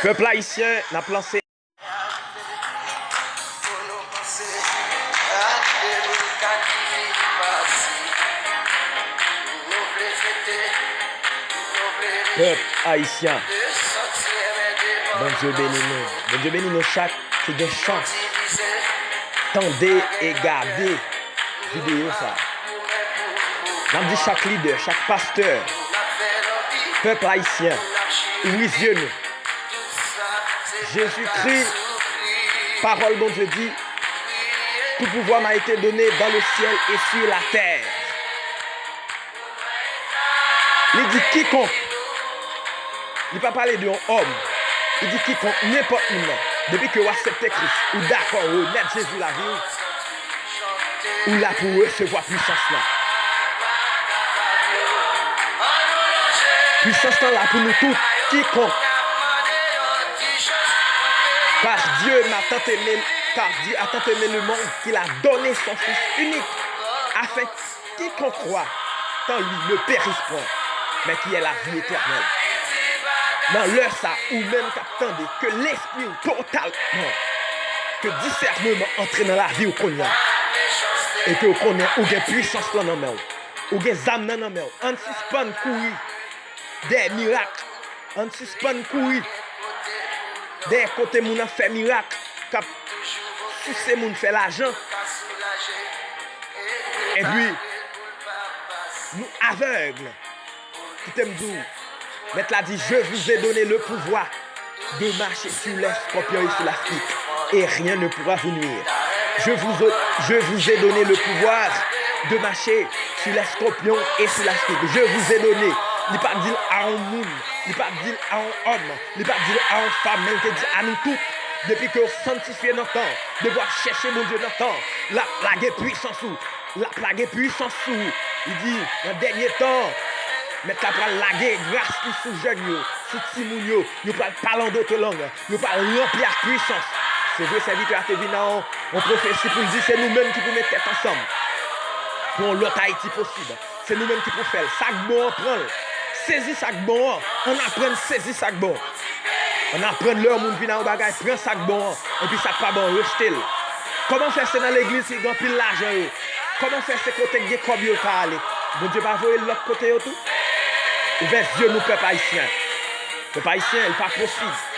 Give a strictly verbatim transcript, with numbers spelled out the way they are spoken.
Pèp ayisyen, n ap lanse. Pèp ayisyen, Bondye beni nou. Bondye beni nou chak ki gen chans tande e gade videyo sa. N ap di chak lidè, chak pastè, pèp ayisyen, ouvri zye nou. Jezikri, pawòl Bondye di, tout pouvoir m'a été donné dans le ciel et sur la terre. Li di kikonk. Li pa pale de yon òm. Li di kikonk, nenpòt moun nan. Depi ke w aksepte Kris, ou dakò remèt Jezi lavi w, ou la pou resevwa pwisans lan. Pwisans lan la pou nou tout, kikonk. Car Dieu m'a tant aimé, car Dieu a tant aimé le monde qu'il a donné son Fils unique, afin que quiconque croit en lui ne périsse point, mais qu'il ait la vie éternelle. Nan lè sa, ou menm k ap tande, ke lespri w totalman, ke disèneman antre nan lavi w kounye a, e ke w konnen ou gen pwisans lan nan men w, ou gen zam nan nan men w. Ann sispann kouri dèyè mirak. Ann sispann kouri dèyè kote moun ap fè mirak, k ap souse moun fè lajan. Epi, nou avèg. Kite m di w, Mèt la di, je vous ai donné le pouvoir de marcher sur les scorpions et sur la serpent, et rien ne pourra vous nuire. Je vous, je vous ai donné le pouvoir de marcher sur les scorpions et sur la serpent. Je vous ai donné. Li pa di l a yon moun, li pa di l a yon òm, li pa di l a yon fanm, men l te di a nou tout. Depi ke w santifye nan tan, depi w ap chèche Bondye nan tan, l ap lage pwisans ou. L ap lage pwisans sou ou. Li di, nan dènye tan, Mèt la pral lage gras li sou jèn yo, sou timoun yo. Yo pral pale an dote lang. Yo pral ranpli ak pwisans. Se vre, sèvitè a te vin nan yon, yon pwofesi pou l di, se nou menm ki pou met tèt ansanm pou yon lòt Ayiti posib. Se nou menm ki pou fè l. Sa k bon an, pran l. Sezi sa k bon an. Ann aprann sezi sa k bon. Ann aprann lè yon moun vin a yon bagay, pran sa k bon an, epi sa k pa bon an, rejte l. Kòman fè se nan legliz ki gen anpil lajan yo? Kòman fè se kote k gen kòb yo l ka ale? Bondye pa voye l lòt kote yo tou? Ouvè zye nou, pèp ayisyen. Pèp ayisyen, li pa posib.